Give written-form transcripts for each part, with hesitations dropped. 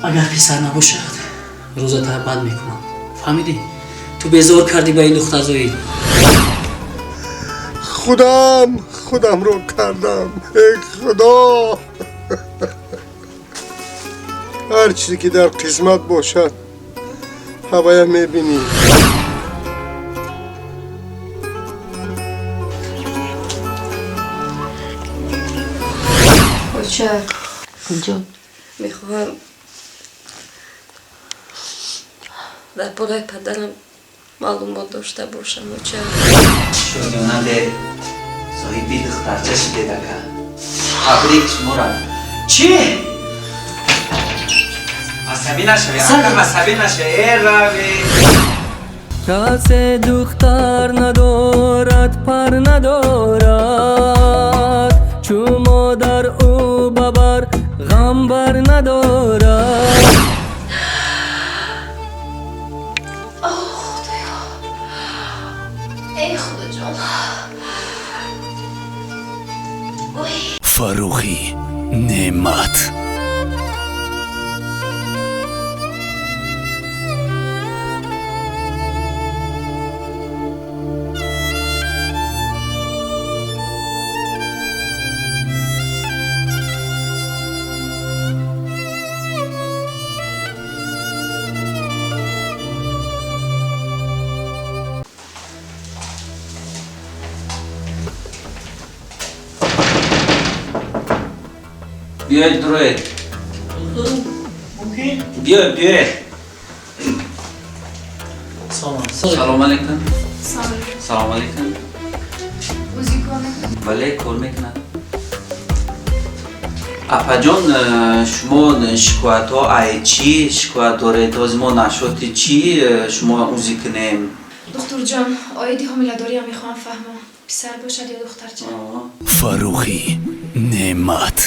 Агар писар набошад, рӯзата бад мекунам. Фаҳмидӣ? Ту безор кардӣ ба ин духтар, Зоид. Худам худамро кардам, эй Худо. Ҳар чизе ки дар қисмат бошад, ҳавая мебинӣ. Оча. Ҷон. Мехоҳам дар бораи падарам маълумот дошта бошам, оча. Шодиёнаде, соҳиби духтарча шудед, ака. Табрик шуморо. Чӣ? Асабӣ нашавед, ака, асабӣ нашавед. Э, равед. Касе духтар надорад, пар надорад, чу модар ӯ бабар ғам бар надорад. Худоё, эй Худоҷон. Фаррухӣ Неъмат. Биёед, дуроед. Мумкин? Биёед, биёед. Салом. Салом алейкум. Салом алейкум. УЗИ кор мекунад? Бале, кор мекунад. Апаҷон, шумо шикоятҳо ай чӣ шикоят доред? Ҳозир мо нашоти чӣ шумо УЗИ кунем? Духтурҷон, оиди ҳомиладориам мехоҳам фаҳмам, писар бошад ё духтарча. Фаррухӣ Неъмат.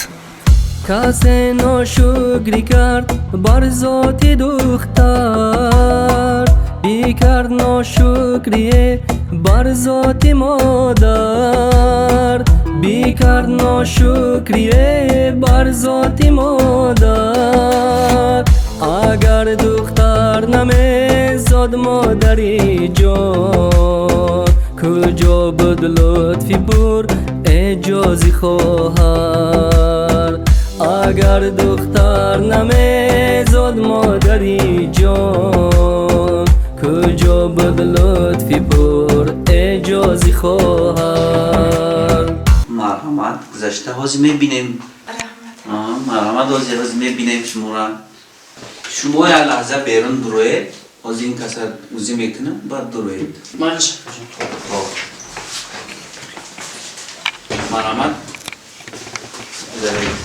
Касе ношукрӣ кард бар зоти духтар, бикард ношукрие бар зоти модар, бикард ношукрие бар зоти модар. Агар духтар намезод, модари ҷон, куҷо буд лутфи пур эъҷози хоҳар? Агар духтар намезод, модари ҷон, куҷо буд лутфи пур эъҷози хоҳар? Марҳамат, гузашта, ҳозир мебинем. Раҳмат. Марҳамат, ҳозир мебинем шуморо. Шумо як лаҳза берун дуроед, ҳозир ин каса УЗИ мекунам, баъд дуроед. Майлаш. Хоб, марҳамат, гузаред.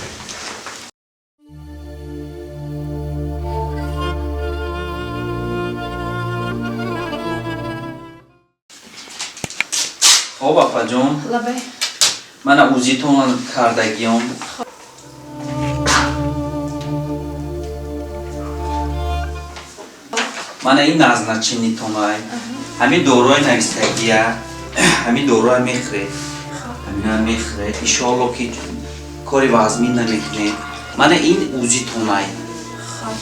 Хоб, апаҷон. Лабай. Мана УЗИтон кардагиём. Мана ин назначениятонай, ҳамин доруҳои навистагия, ҳамин доруҳа мехӯред, ҳамина мехӯред, иншоалло ки кори вазмин намекунед. Мана ин УЗИтонай. Хоб,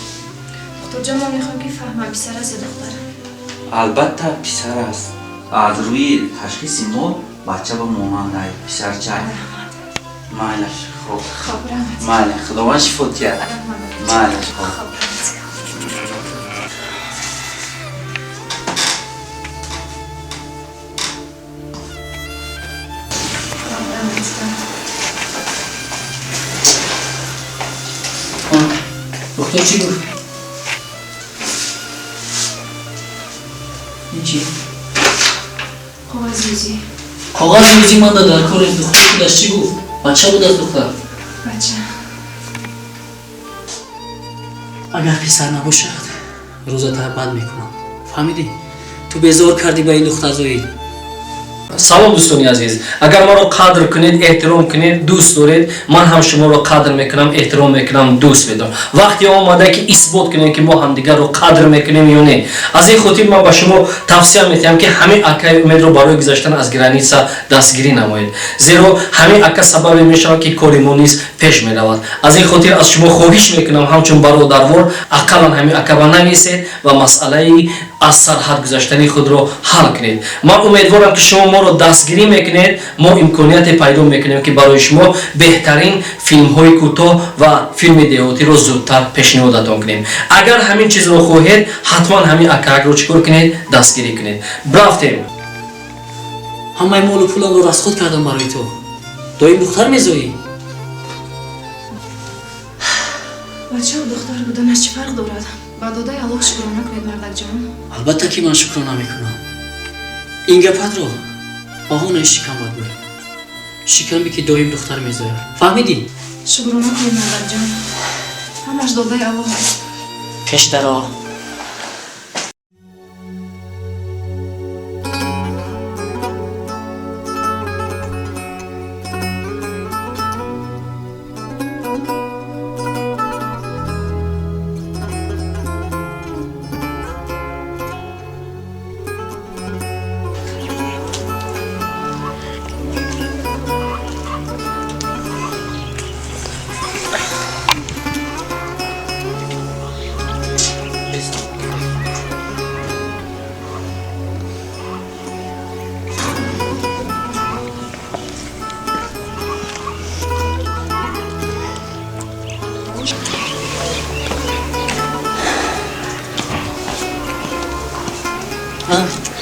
духтурҷон, ман мехоҳам ки фаҳмам, писар аст ё духтар. Албатта, писар аст. Аз рӯи ташхиси мо бача ба монандай писарчай. Майлаш, хоб. Хоб, раҳмат. Майла, Худованд шифо диҳад. Раҳмат. Майлаш, хоб. Хоб, раҳмат. Хоб, раҳмат. Духтур чӣ гуфт? Ин чӣ? Коғази УЗИ. Коғази УЗИ манда дар кор нест. Духтур худаш чӣ гуфт? Бача буд аз духтар? Бача. Агар писар набошад, рӯзата бад мекунам. Фаҳмидӣ? Ту безор кардӣ ба ин духтар, Зоид. Салом, дӯстони азиз. Агар маро қадр кунед, эҳтиром кунед, дӯст доред, ман ҳам шуморо қадр мекунам, эҳтиром мекунам, дӯст медорам. Вақте омада, ки исбот кунем, ки мо ҳамдигарро қадр мекунем ё не. Аз ин хотир ман ба шумо тавсия метиҳам, ки ҳамин акаи Умедро барои гузаштан аз граница дастгирӣ намоед, зеро ҳамин ака сабабе мешавад, ки кори мо низ пеш меравад. Аз ин хотир аз шумо хоҳиш мекунам, ҳамчун бародарвор, ақаллан ҳамин ака ба нависед ва масъалаи аз сарҳад гузаштани худро ҳал кунед. Ман умедворам, ки шумо моро дастгирӣ мекунед, мо имконияте пайдо мекунем, ки барои шумо беҳтарин филмҳои кӯтоҳ ва филми деҳотиро зудтар пешниҳодатон кунем. Агар ҳамин чизро хоҳед, ҳатман ҳамин акаакро чӣ кор кунед? Дастгирӣ кунед. Рафтем. Ҳамаи молу пуламро расход кардам барои ту. Доим духтар мезоӣ. Бачаву духтар буданаш чӣ фарқ дорад? Ба додаи Аллоҳ шукрона кунед, мардакҷон. Албатта, ки ман шукрона мекунам. Ин гапатро баҳонаи шикамат гӯй, шикаме, ки доим духтар мезояд. Фаҳмидӣ? Шукрона кунед, мардакҷон, ҳамаш додаи Аллоҳ аст. Пешдаро.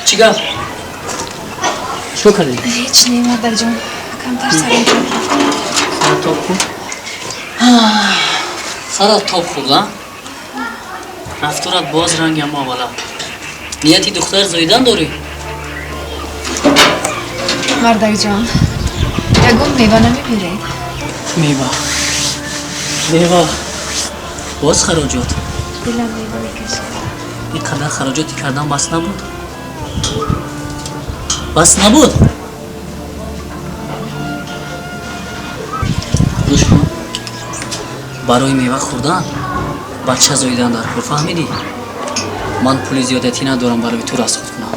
Чӣ гап? Чикор кардӣ? Ҳеҷ не, мардакҷон, камтар сарам тоб хӯрд. Сарат тоб хӯрд? Сарат тоб хӯрд, а? Рафторат боз ранги ҳамо аввала. Нияти духтар зоидан дорӣ? Мардакҷон, ягон мева намебиред? Мева, мева, боз хароҷот. Дилам мева мекашад. Ин қадар хароҷоти кардан бас набуд? Бас набуд? Гӯш кун, барои мева хӯрдан бача зоидан дар кор, фаҳмидӣ? Ман пули зиёдатӣ надорам барои ту расход кунам.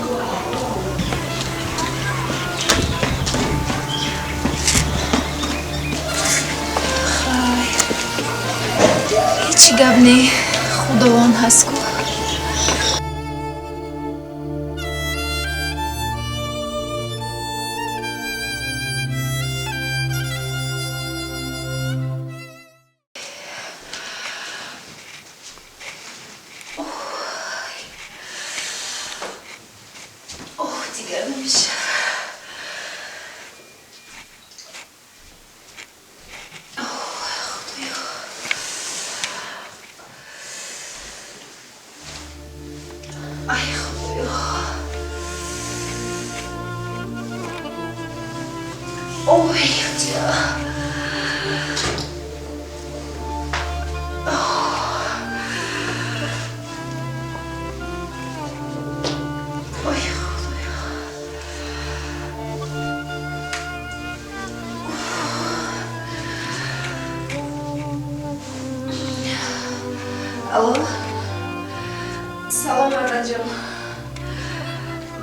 Хай, ҳеҷ гап не, Худованд ҳаст ку. Оҳ, дигар намешавад. Худоё, ай Худоё, ой, Худоё. Ой, Худоё. Алло, салом, мардакҷон.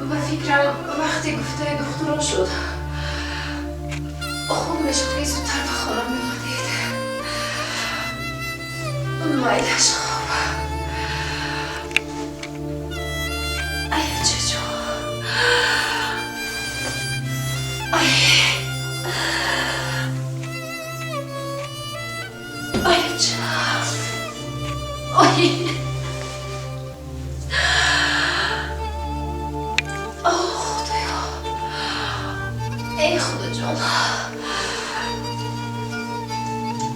Ба фикрам, вақте гуфтаи духтурон шуд, хуб мешуд, ки зудтар ба хона меомадед. Майлаш, хуб. Ай, чачо, ай, ай, ча, ой. Оҳ, Худоё, эй Худоҷон,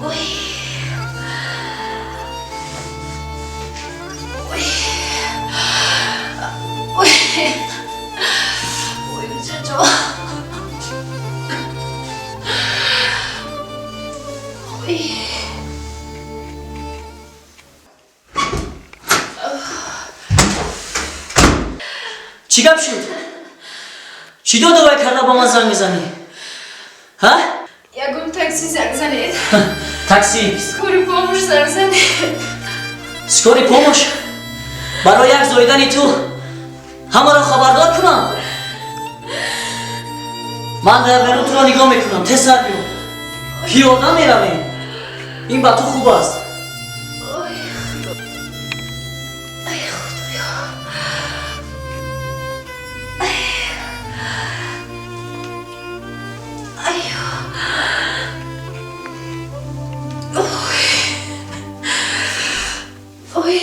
ой, ой, ой, ой, чачо, ой. Чӣ гап шуд? Чӣ додувай карда ба ман занг мезанӣ? Ҳа? Ягон такси занг занед. Такси? Скорый помощь занг занед. Скорый помощь? Барои як зоидани ту ҳамаро хабардор кунам? Ман дар берун туро нигоҳ мекунам. Тез сар биё. Пиёда меравем. Ин ба ту хуб аст. Ой, Худо. Ай, Худоё. Ай. Айё. Ой. Ой.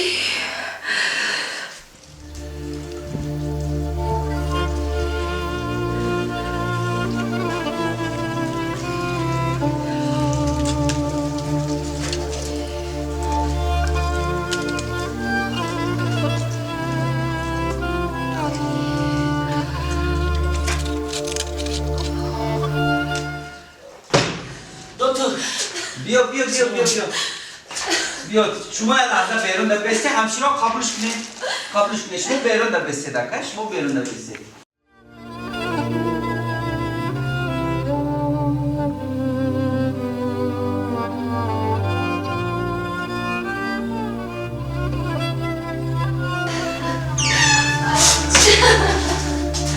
Доктор, Биё, биё, биё, биё, биё. Биё, шумо як лаҳза берун да бесте, ҳамширо қабулш кунед. Қабулш кунед. Шумо берун да бестед, ака, шумо берун да бестед.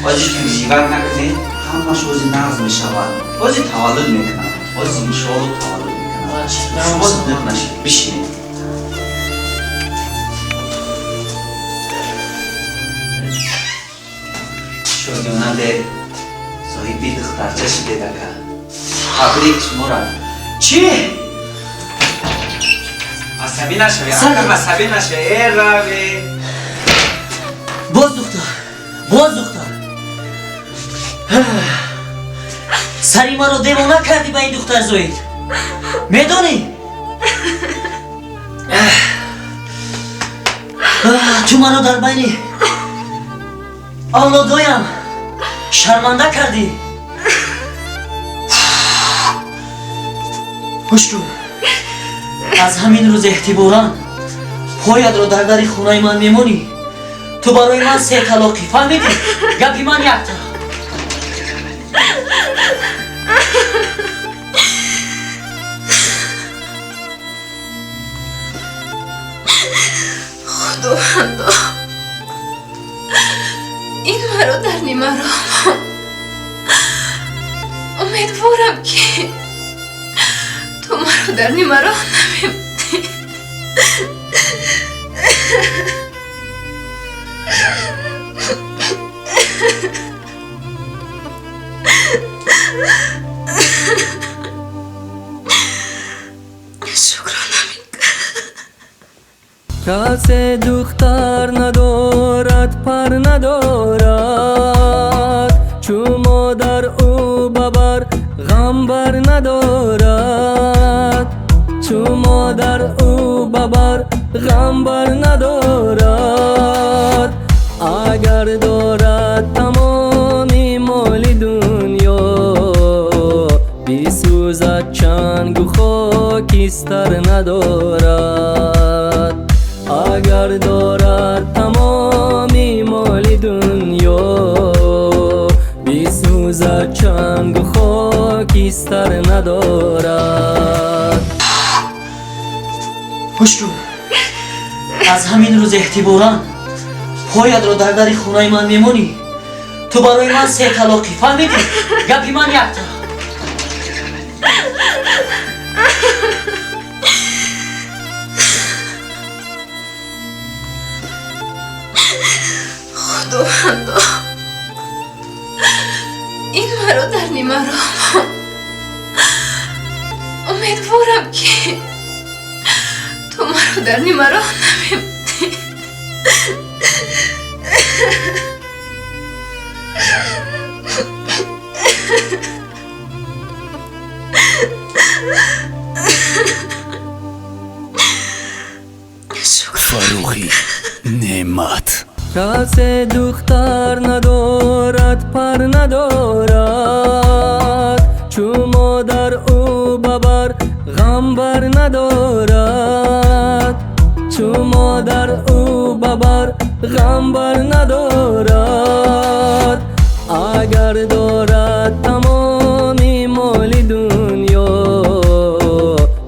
Ҳозир переживать накунед, ҳамаш ози нағз мешавад. Ҳозир таваллуд мекунам. Ҳозир иншоалло таваллуд мекунам. Шумо зиқ нашед, бишинед. Шодиёна де соҳиби духтарча шидед, ака. Табрик шуморо. Чӣ? Асабӣ нашавед, ака, асабӣ нашавед. Э, раве. Боз духтар, боз духтар. Сари маро девона кардӣ ба ин духтар зоид. Медонӣ? Ту маро дар байни авлодоям шарманда кардӣ. Гӯш кун. Аз ҳамин рӯз эҳтиборан поятро дар дари хонаи ман мемонӣ. Ту барои ман се талоқӣ, фаҳмидӣ? Гапи ман якта. Худовандо, ин маро дар нимароҳ монд. Умедворам, ки ту маро дар нимароҳ намемонӣ. Шукрона мекунам. Касе духтар надорад, пар надорад, чу модар ӯ бабар ғам бар надорад, чу модар ӯ бабар ғам бар надорад. Агар дорад тамоми моли дунё, бисӯзад чангу хокистар надорад. Агар дорад тамоми моли дунё, бисӯзад чангу хокистар надорад. Гӯш кун. Аз ҳамин рӯз эҳтиборан поятро дар дари хонаи ман мемонӣ. Ту барои ман се талоқӣ, фаҳмидӣ? Гапи ман якта. Худовандо, ин маро дар нимароҳ монд. Умедворам, ки ту маро дар нимароҳ намемонӣ. Фаррухӣ Неъмат. Касе духтар надорад, пар надорад, чу модар ӯ бабар ғам бар надорад, чу модар ӯ бабар ғам бар надорад. Агар дорад тамоми моли дунё,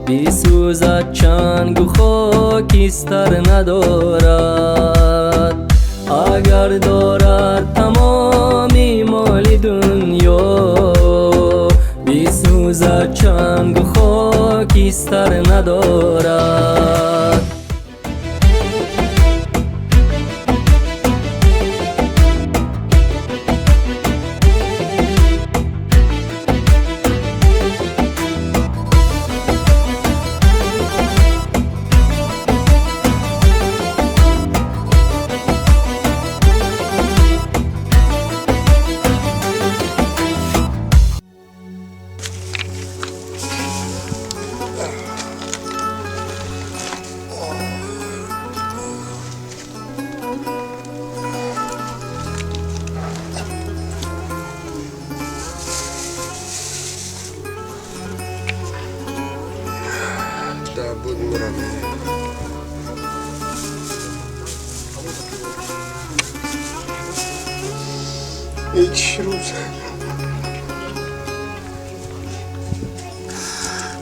бисӯзад чангу хокистар надорад. Агар дорад тамоми моли дунё, бисӯзад чангу хокистар надорад.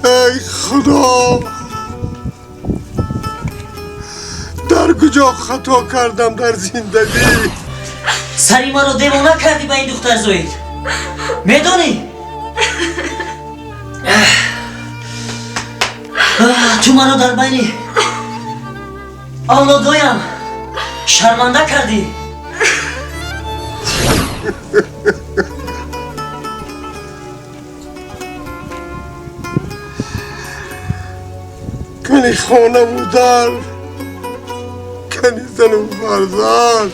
ای خدا، در کجا خطا کردم در زندگی؟ سری ما رو دیوانه کردی با این دختر زوید، میدونی؟ تو منو در بین اولادایم شرمنده کردی. کنی خانه و در، کنی زن و فرزند.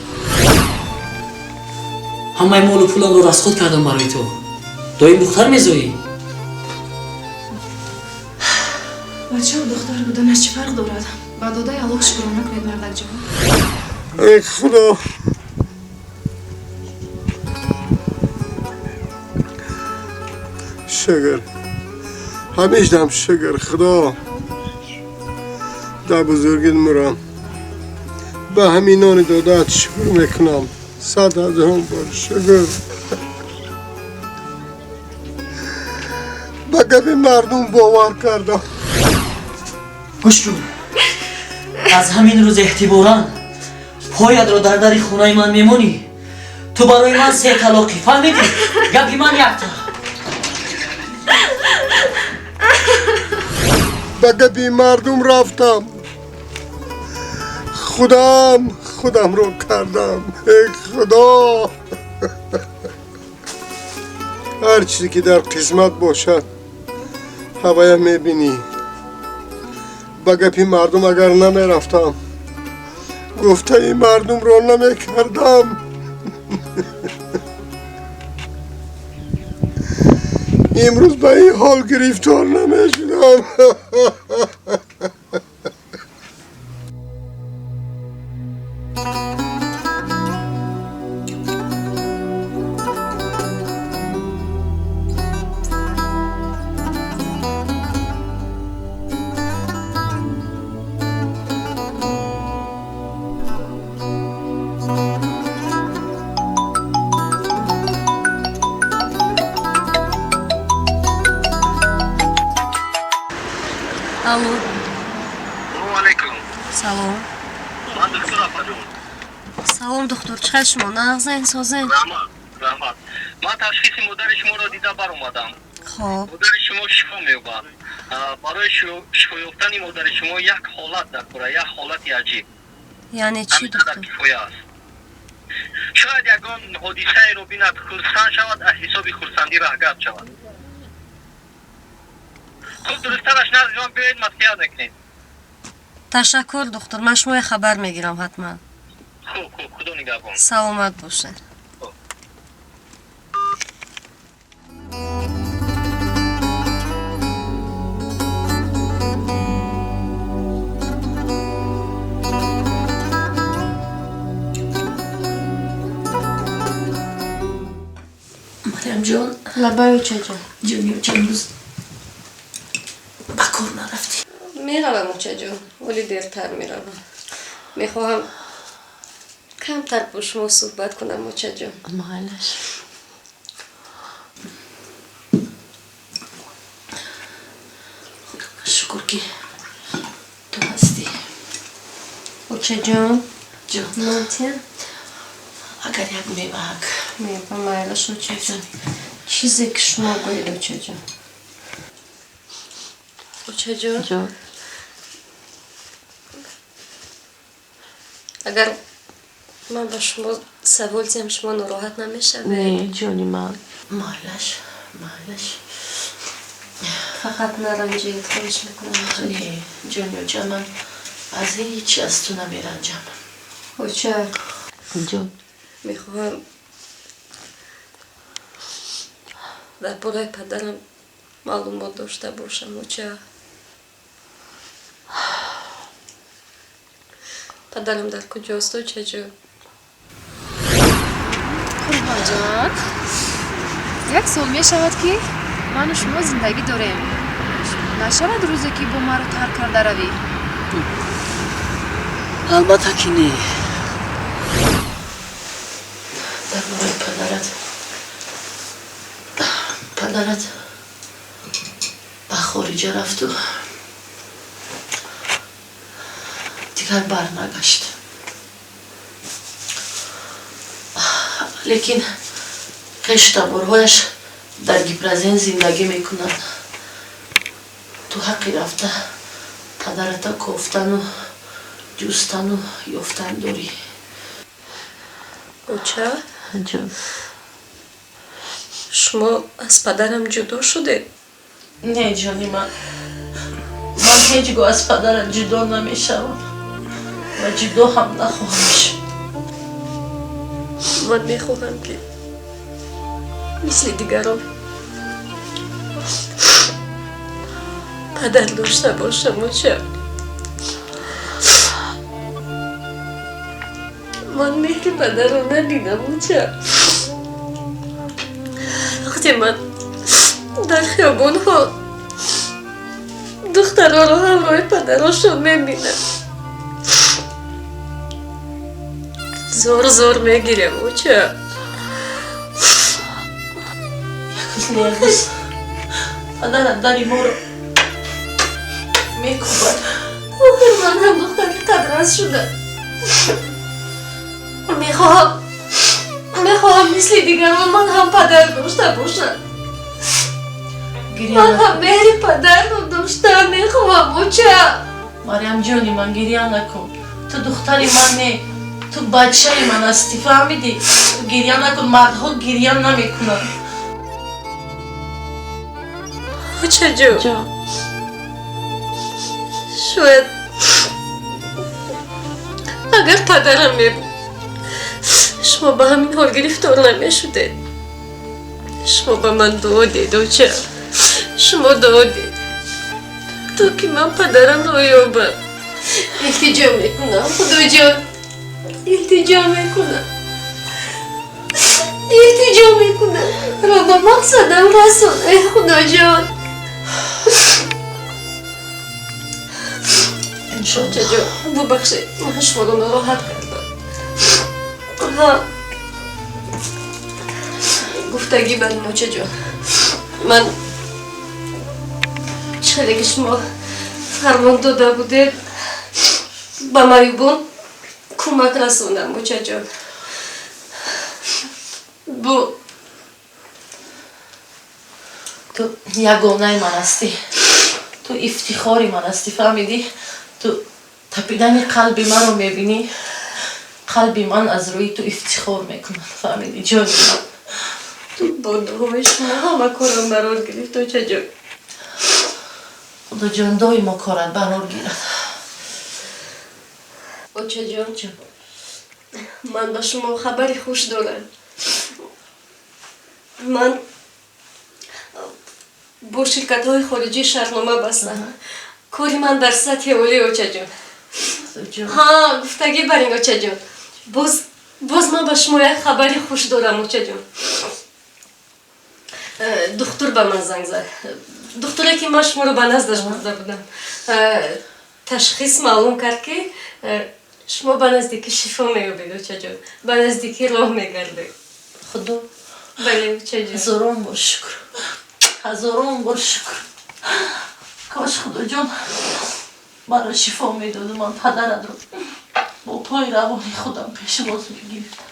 همه مال و پولم رو رسخود کردم برای تو. دایم دختر میزایی؟ بچه و دختر بودنش چه فرق دارد؟ با دادای الله شکرانه کنید مردک جان. ای خدا، شکر، همیشه هم شکر خدا. در بزرگی مرم به همین نان دادت شکر میکنم، 100,000 بار شکر. به گپ مردم باور کردم. گوش کن، از همین روز اعتبارا پایت رو در در خونه من میمونی. تو برای من 3 طلاقی، فهمیدی؟ گپی من یک تا. به گپی مردم رفتم، خودم رو کردم. ای خدا، هر چیزی که در قسمت باشد هوای میبینی. به گپی مردم اگر نمیرفتم، گفته این مردم رو نمیکردم، امروز به این حال گرفتار نمیشدم. Алло. Салом алейкум. Салом. Ман доктор Афаҷон. Салом доктор, чӣ хел шумо? Нағзен, созен? Раҳмат, раҳмат. Ман ташхиси модари шуморо дида баромадам. Хоб. Модари шумо шифо меёбад. Барои шифо ёфтани модари шумо як ҳолат дар кора, як ҳолати аҷиб. Яъне чӣ доктор? Кифоя аст. Шояд ягон ҳодисаеро бинад, хурсанд шавад, аз ҳисоби хурсандӣ раҳгард шавад. Хуб, дурусттараш назди ман биёед, маслиҳат мекунем. Ташаккур доктор, ман шумоя хабар мегирам ҳатман. Хуб, хуб, худо нигаҳбон. Саломат бошед. Марьям ҷон. Лабай очаҷон. Ҷони оча, имрӯз ба кор нарафтӣ? Меравам очаҷон, вале дертар меравам. Мехоҳам камтар бо шумо суҳбат кунам очаҷон. Майлаш. Очаҷон, ҷон, нонтия? Агар як меваак. Мева майлаш, очаҷон. Чизе ки шумо гӯед, очаҷон. Очаҷон. Ҷон. Агар ман ба шумо савол диҳам, шумо нороҳат намешавед? Не, ҷони ман. Майлаш, майлаш. Фақат наранҷед, хоҳиш мекунам. Не, ҷони оча, ман аз ҳеҷ аз ту намеранҷам. Оча. Ҷон. Мехоҳам дар бораи падарам маълумот дошта бошам, оча. Падарам дар куҷост, очаҷон? Қурбонҷон, як сол мешавад, ки ману шумо зиндагӣ дорем. Нашавад рӯзе, ки бо маро тарк карда равӣ? Албатта ки не. Дар бораи падарат, падарат ба хориҷа рафту дигар барнагашт. Лекин хештаборҳояш дар Гипразен зиндагӣ мекунанд. Ту ҳаққи рафта падарата кофтану ҷустану ёфтан дорӣ. Оча? Ҷон. Шумо аз падарам ҷудо шудед? Не, ҷони ман, ман ҳеҷ гоҳ аз падарат ҷудо намешавам ва ҷудо ҳам нахоҳам шуд. Ман мехоҳам, ки мисли дигарон падар дошта бошам, оча. Ман меҳри падарро надидам, оча. Вақте ман дар хиёбонҳо духтароро ҳамроҳи падарошон мебинам, зор зор мегирям, оча. Як рӯз падарат дари моро мекӯбад. Охир ман ҳам духтари қадрас шудам. Мехоҳам мисли дигарон ман ҳам падар дошта бошам. Ман ҳам меҳри падарро дошта мехоҳам, оча. Мариям, ҷони ман, гиря накун. Ту духтари ман не, ту бачаи ман ҳастӣ, фаҳмидӣ? Ту гиря накун, мардҳо гиря намекунанд. Очаҷон, шояд агар падарам мебуд, шумо ба ҳамин ҳол гирифтор намешудед. Шумо ба ман дуо дед, оча. Шумо дуо дед, то ки ман падарамро ёбам. Илтиҷо мекунам, Худоҷон, илтиҷо мекунам, илтиҷо мекунам, ро ба мақсадам расон, эй Худоҷон. Очаҷон, бубахшед, ман шуморо нороҳат кардам. Ҳа, гуфтагӣ бар ин, очаҷон, ман чӣ хеле ки шумо фармон дода будед, ба маъюбон кӯмак расондам, очаҷон. Бо Ту ягонаи ман ҳастӣ, ту ифтихори ман ҳастӣ, фаҳмидӣ? Ту тапидани қалби маро мебинӣ, қалби ман аз рӯи ту ифтихор мекунад, фаҳмидӣ, ҷони ман? Бо дуои шумо ҳама корам барор гирифт, очаҷон. Худоҷон доимо корат барор гирад. Очаҷон, ман ба шумо хабари хуш дорам. Ман бо ширкатҳои хориҷӣ шартнома бастам. Кори ман дар сатҳи олӣ, очаҷон. Ҳа, гуфтагӣ бар ин, очаҷон, боз ман ба шумо як хабари хуш дорам, очаҷон. Духтур ба ман занг зад, духтуре ки ман шуморо ба наздаш бурда будам. Ташхис маълум кард, ки шумо ба наздикӣ шифо меёбед, очаҷон, ба наздикӣ роҳ мегардед. Худо? Бале, очаҷон. Ҳазорон бор шукр, ҳазорон бор шукр. Кош Худоҷон маро шифо медоду ман падаратро Бо пои равони худам пешвоз мегирифтам.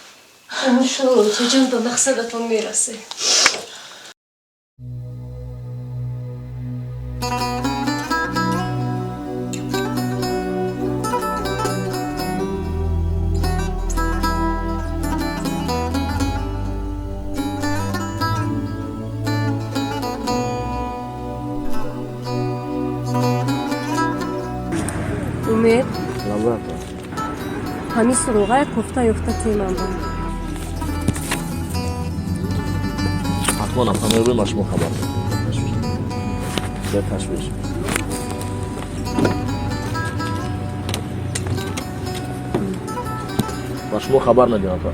Иншоалло, очаҷон, ба мақсадатон мерасед. Умед, ҳамин суроғая кофта ёфта темам ба. Ҳатман, ҳамаи ба шумо хабар медиҳам. Ташвиш. Ба шумо хабар медиҳам, апа.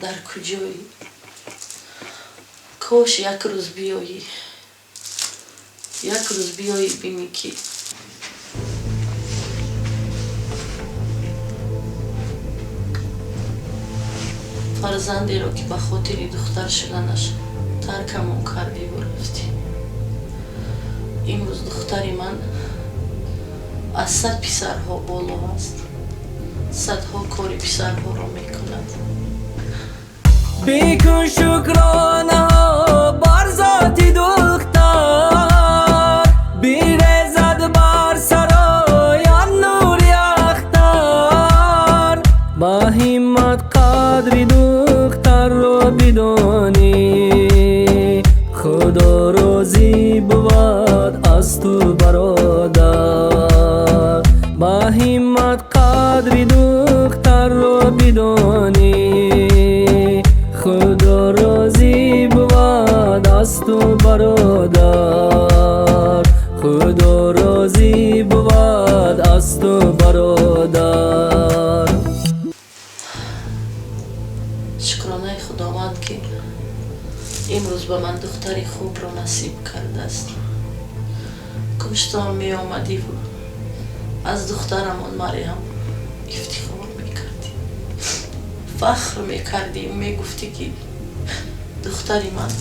Дар куҷоӣ? Кош як рӯз биёӣ, як рӯз биёӣ, бинӣ, ки фарзандеро, ки ба хотири духтар шуданаш таркамон кардиву рафтӣ, имрӯз духтари ман аз 100 писарҳо боло аст, садҳо кори писарҳоро мекунад. Бикун шукронаҳо бар зоти духтар, бирезад бар сароян нури ахтар. Ба ҳиммат қадри духтарро бидонӣ, Худо розӣ бувад аз ту, бародар. Ба ҳиммат қадри духтарро бидонӣ, Худо розӣ бувад аз ту, бародар. Худо розӣ бувад аз ту, бародар. Шукронаи Худованд, ки имрӯз ба ман духтари хубро насиб кардааст. Кош ту ҳам меомадиву аз духтарамон Мариям ифтихор мекардӣ, фахр мекардӣ, мегуфтӣ, ки духтари ман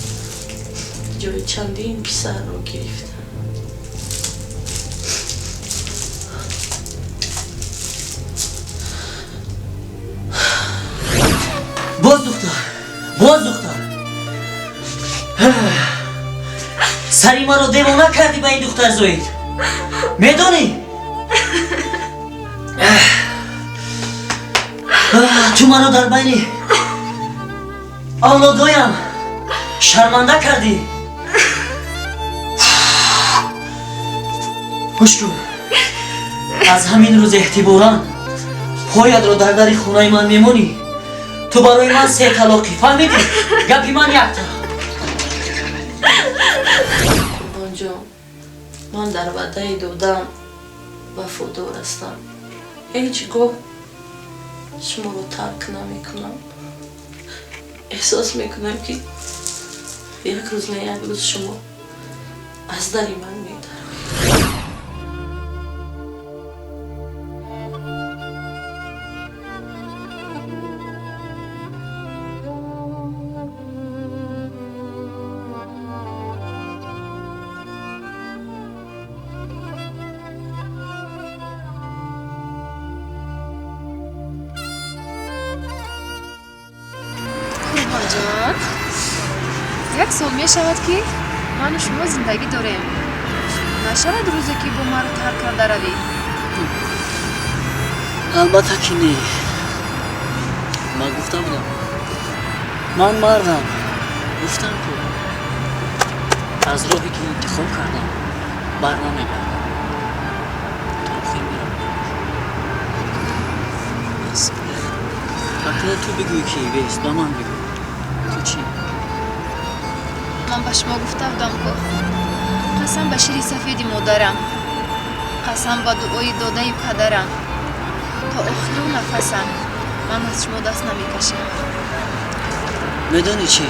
ҷои чандин писарро гирифта. Боз духтар, боз духтар, сари маро девона кардӣ ба ин духтар. Зоид, медонӣ, ту маро дар байни авлодоям шарманда кардӣ. Гӯш кун, аз ҳамин рӯз эҳтиборан поятро дар дари хонаи ман мемонӣ. Ту барои ман се талоқӣ, фаҳмидӣ? Гапи ман якта. Қурбонҷон, ман дар ваъдаи додам вафодор ҳастам. Ҳеҷ гоҳ шуморо тарк намекунам. Эҳсос мекунам, ки як рӯз на як рӯз шумо аз дари ман медароед. Қурбонҷон, як сол мешавад, ки ману шумо зиндагӣ дорем. Нашавад рӯзе, ки бо маро тарк карда равӣ. Албатта ки не. Ман гуфта будам, ман мардам. Гуфтам, ку аз роҳе ки интихоб кардам бар намегардам, то охир меравам. Акнун ту бигӯй, ки бест ба ман бигӯ, ту чӣ? Ман ба шумо гуфта будам, ку қасам ба шири сафеди модарам, қасам ба дуои додаи падарам, то охиру нафасам ман аз шумо даст намекашам. Медонӣ чӣ,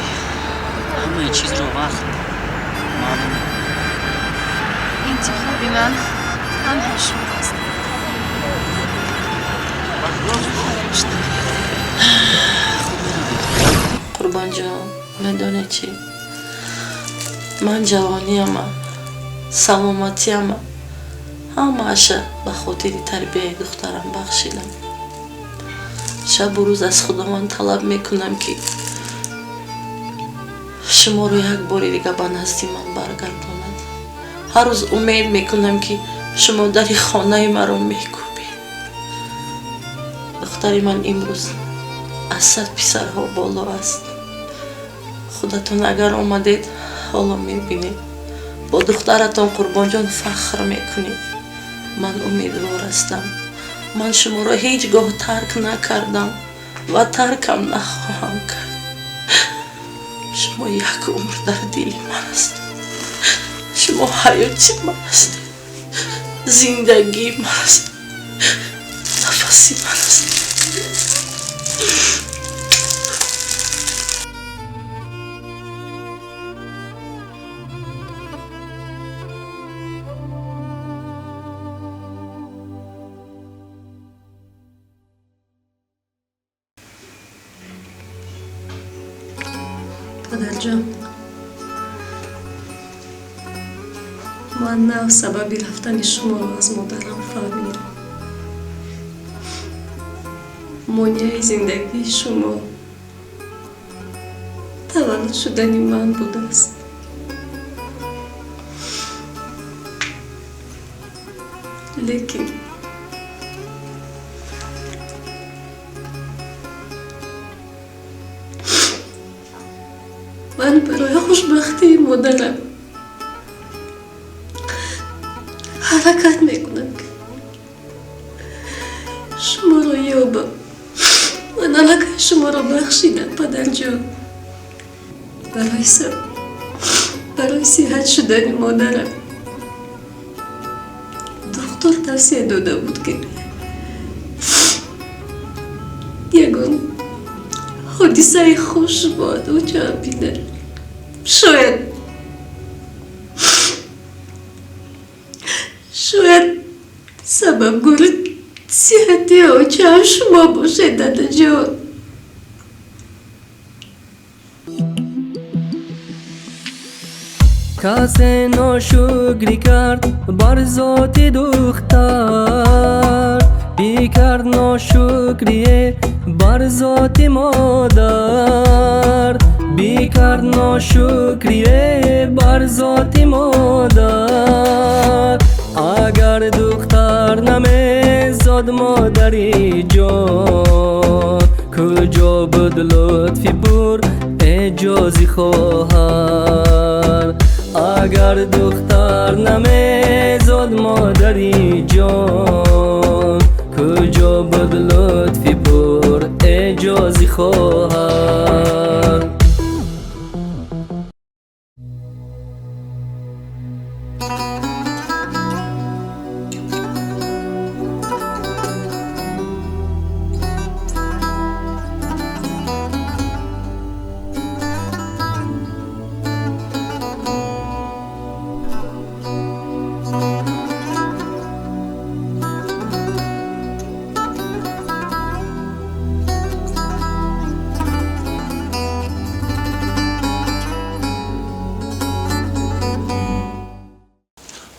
ҳамаи чизро вақт маълум мекунад. Интихоби ман танҳо шумо аст. Фаромӯш накунед. Қурбонҷон, медонед чӣ, ман ҷавониама, саломатиама ҳамааша ба хотири тарбияи духтарам бахшидам. Шабу рӯз аз Худованд талаб мекунам, ки шуморо як бори дига ба назди ман баргардонад. Ҳар рӯз умед мекунам, ки шумо дари хонаи маро мекӯбед. Духтари ман имрӯз аз 100 писарҳо боло аст. Худатон агар омадед, ҳоло мебинед. Бо духтаратон, Қурбонҷон, фахр мекунед. Ман умедвор ҳастам. Ман шуморо ҳеҷ гоҳ тарк накардам ва таркам нахоҳам кард. Шумо як умр дар дили ман ҳастед. Шумо ҳаёти ман ҳастед, зиндагии ман ҳастед, нафаси ман ҳастед. Падарҷон, ман нав сабаби рафтани шуморо аз модарам фаҳмидам. Монеаи зиндагии шумо таваллуд шудани ман будааст. Лекин ман барои хушбахтии модарам ҳаракат мекунам, ки шуморо ёбам. Ман аллакай шуморо бахшидам, падарҷон. Барои сиҳат шудани модарам духтур тавсия дода буд, ки ягон ҳодисаи хуш бояд очаам бинад. Шояд сабабгори сиҳати очаам шумо бошед, дадаҷон. Касе ношукрӣ кард бар зоти духтар, бикард ношукрие бар зоти модар, бикард ношукрие бар зоти модар. Агар духтар намезод модари ҷон, куҷо буд лутфи пур эҷози хоҳар? Агар духтар намезод модари ҷон, куҷо буд лутфи пур эҷози хоҳар?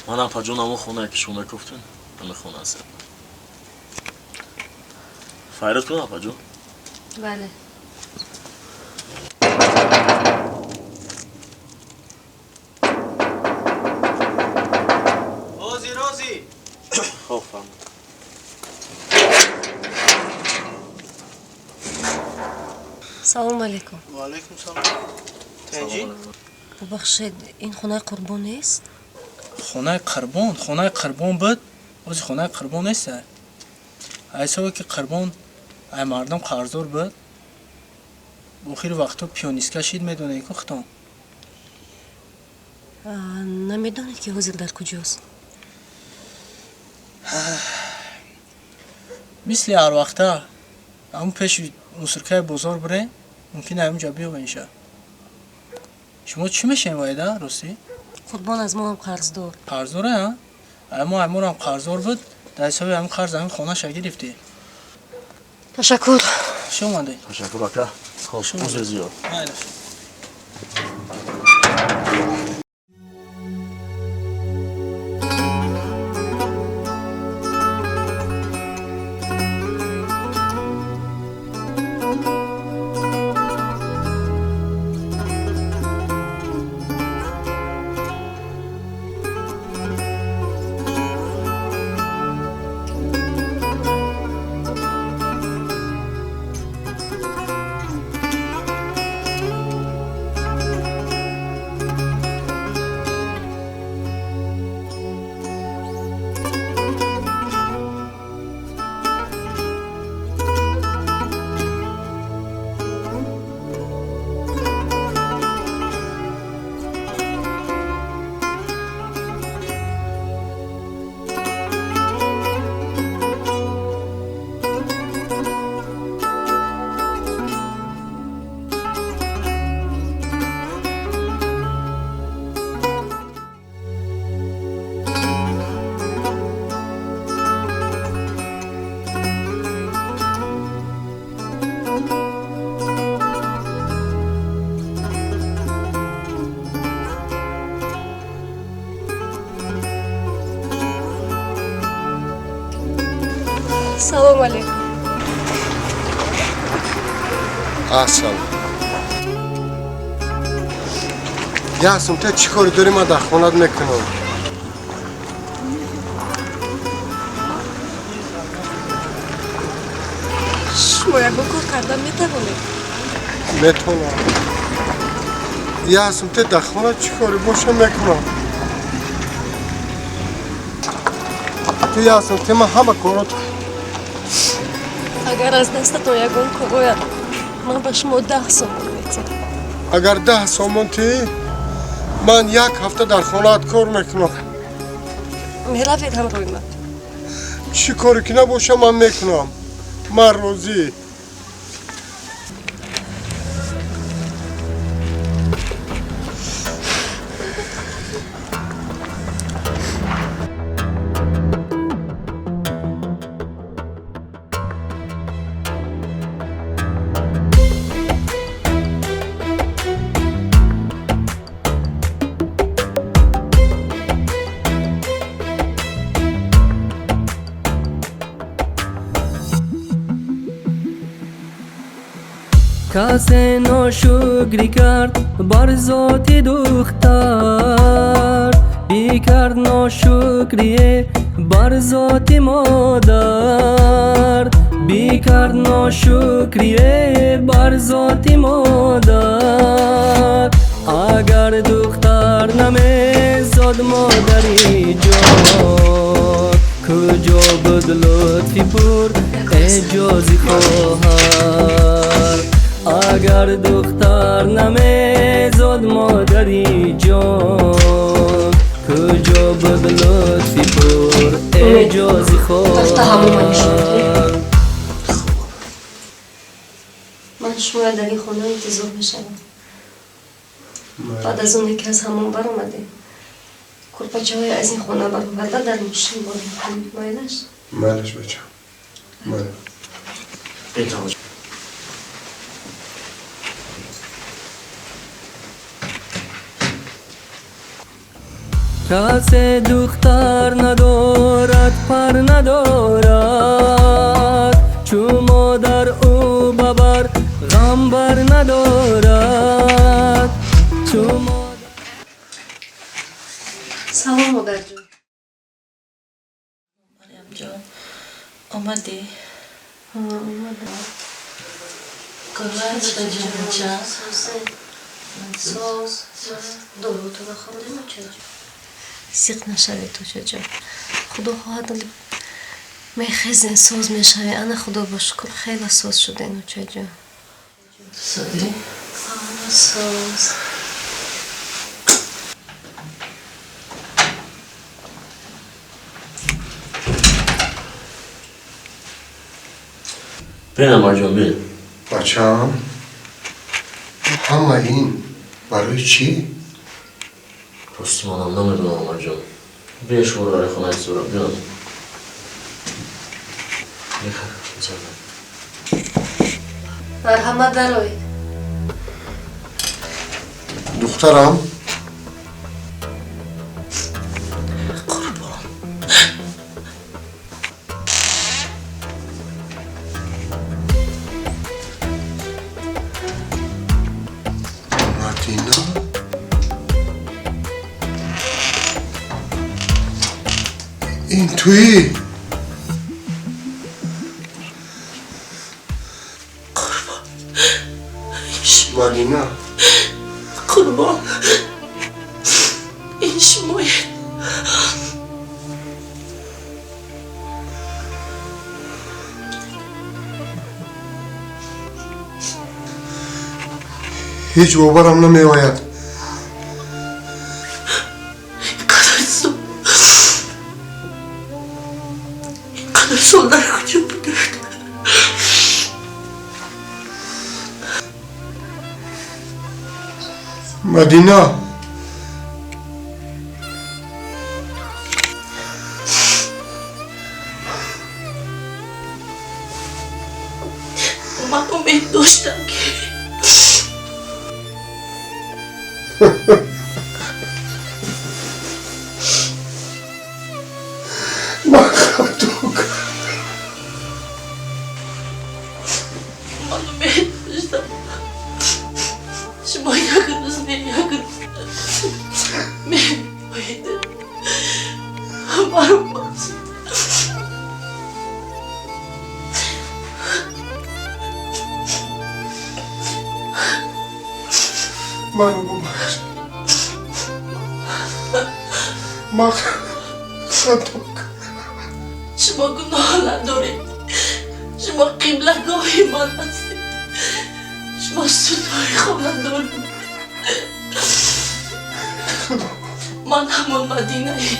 Ман апаҷон, ҳамон хонае ки шумо мегуфтен, ҳамин хона аст. Файрод кунам, апаҷон? Бале. Хоб, фармуд. Салом алейкум. Ва алейкум салом. Тенҷи? Бубахшед, ин хонаи Қурбон нест? Хонаи Қурбон? Хонаи Қурбон буд, ози хонаи Қурбон нест. Ҳисобе ки Қурбон ай мардум қарздор буд, охири вақто пионистка шид, медонед ку хитон? Намедонед ки ҳозир дар куҷост? Мисли ҳар вақта ҳамун пеши мусиркаи бозор бире, мумкин ҳамунҷа биёбенша. Шумо чӣ мешавем вайда, ростӣ? Қурбон аз мо ҳам қарздор. Қарздоре, а? Ай мо айморам қарздор буд, дар ҳисоби ҳамин қарз ҳамин хонаша гирифтӣ. Ташаккур. Хуш омадед. Ташаккур, ака. Хоб, узр зиёд. Майлаш. Салом алейкум. Ассалом. Ясум, те чӣ кори дорӣ, ман дар хонат мекунам. Шумо ягон кор кардан метавонед? Метавонам. Ясум, те дар хона чӣ кори боша мекунам. Ту Ясум, те ман ҳама корот. Агар аз дастатон ягон кор ояд, ман ба шумо 10 сомон метиҳам. Агар 10 сомон тиҳӣ, ман як ҳафта дар хонаат кор мекунам. Меравед ҳамроҳи ман? Чӣ коре ки набоша, ман мекунам. Ман розӣ. کس ناشکری کرد بر ذات دختر، بیکرد ناشکری بر ذات مادر، بیکرد ناشکری بر ذات مادر. اگر دختر نمیزاد مادری جان، کجا بود لطفی پر اجازی خواهر. اگر دختر نمیزاد مادری جان، کجا بود لطفی پر اجازی خواهر. من شما در این خانه انتظار میشوم. بعد از اون که از همون برآمده، کلپچه های از این خانه برآورده در ماشین بار میکنید. مایلش؟ مایلش بچم. مایلش. کس دختر ندارد پر ندارد، چو مادر او ببر غم بر ندارد. چو مادر. سلام مادر جون. Дадаҷон, омадӣ? Омадам. Корвай, дадаҷонча? Соз, дорутонро хӯрдем, очаҷон. Зиқ нашавед, очаҷон. Худо хоҳад, мехезен, соз мешавед. Ана, Худо ба шукр, хеле соз шуден, очаҷон. Созӣ? Соз. Бин, Амарҷон, бин. Бачаам, ҳама ин барои чӣ? Рости манам намедонам, Амарҷон. Бин, шуморо дар хона интизорам. Биён. Марҳамат, дароед. Духтарам. Қурбон. Мадина? Ин туӣ? Қурбон. Мадина. Қурбон. Ин шумоед. Ҳеҷ боварам намеояд. Инқадар сол дар куҷо будед? Мадина. Ман умед доштам, ки Ман хато кардам. Ман умед доштам. Шумо як рӯз, не, як рӯз меоед. Маро бахшед. Маро бубахш. Ман хато кардам. Шумо гуноҳ надоред. Шумо қиблагоҳи ман ҳастед. Шумо сутуни хонадор. Ман ҳамон Мадинаи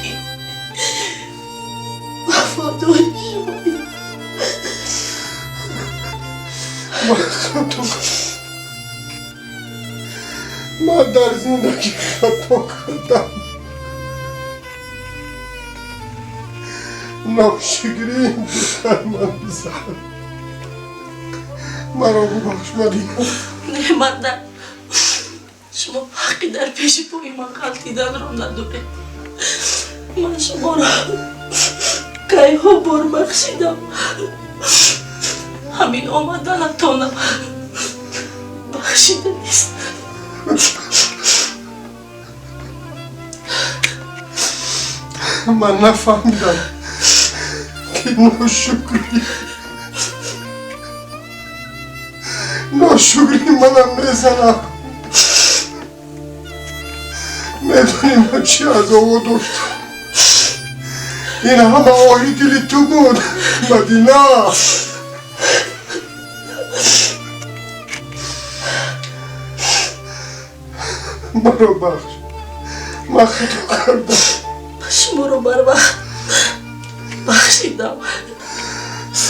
вафодори шумоем. Ман хато кардам. Ман дар зиндагӣ хато кардам. Ношукрӣ духтар ман зад. Маро бубахш, Мадина. Не, манда. Шумо ҳаққи дар пеши пои ман ғалтиданро надоред. Ман шуморо кайҳо бор бахшидам. Ҳамин омаданатонам бахшида нест. Ман нафаҳмидам, ки ношукрӣ манам мезанам. Медонӣ, ман чӣ азобо доштам? Ин ҳама оҳи дили ту буд, Мадина. Маро бахш. Ман хато кардам. Шуморо барвақт бахшидам.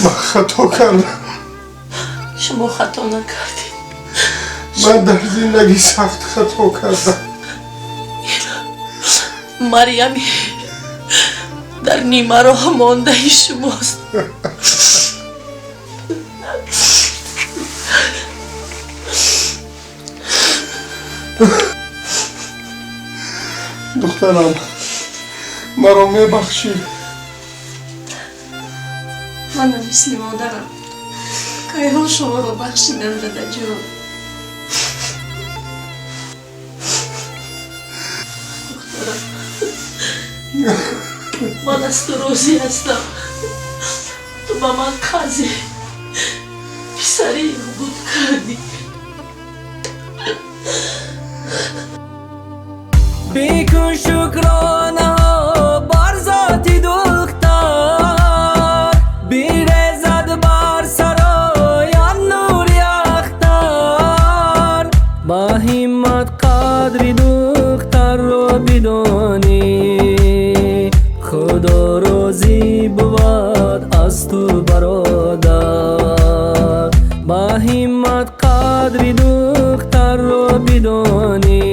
Ман хато кардам. Шумо хато накардед. Ман дар зиндагӣ сахт хато кардам. Марьями дар нимароҳ мондаи шумост. Духтарам, маро мебахшӣ? Манам мисли модарам кайҳо шуморо бахшидам, дадаҷон. Духтарам, ман аз ту розӣ ҳастам. Ту ба ман қарзи писари буд кардӣ. Бикун шукронаҳо бар зоти духтар, бирезад бар сароян нури ахтар. Ба ҳиммат қадри духтарро бидонӣ, Худо розӣ бувад аз ту бародар. Ба ҳиммат қадри духтарро бидонӣ,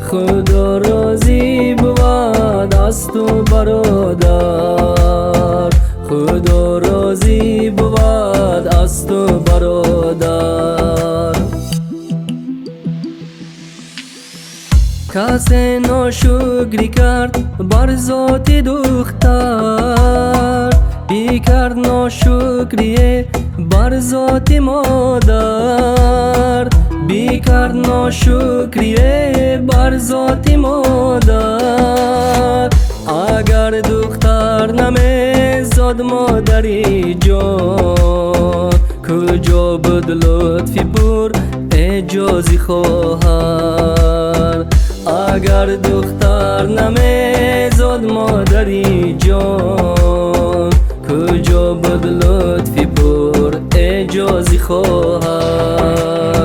Худо розӣ бувад аз ту бародар. Худо розӣ бувад аз ту бародар. Касе ношукрӣ кард бар зоти духтар, бикард ношукрие бар зоти модар. Бикард ношукрие бар зоти модар. Агар духтар намезод модари ҷон, куҷо буд лутфи пур эъҷози хоҳар? Агар духтар намезод модари ҷон, куҷо буд лутфи пур эъҷози хоҳар?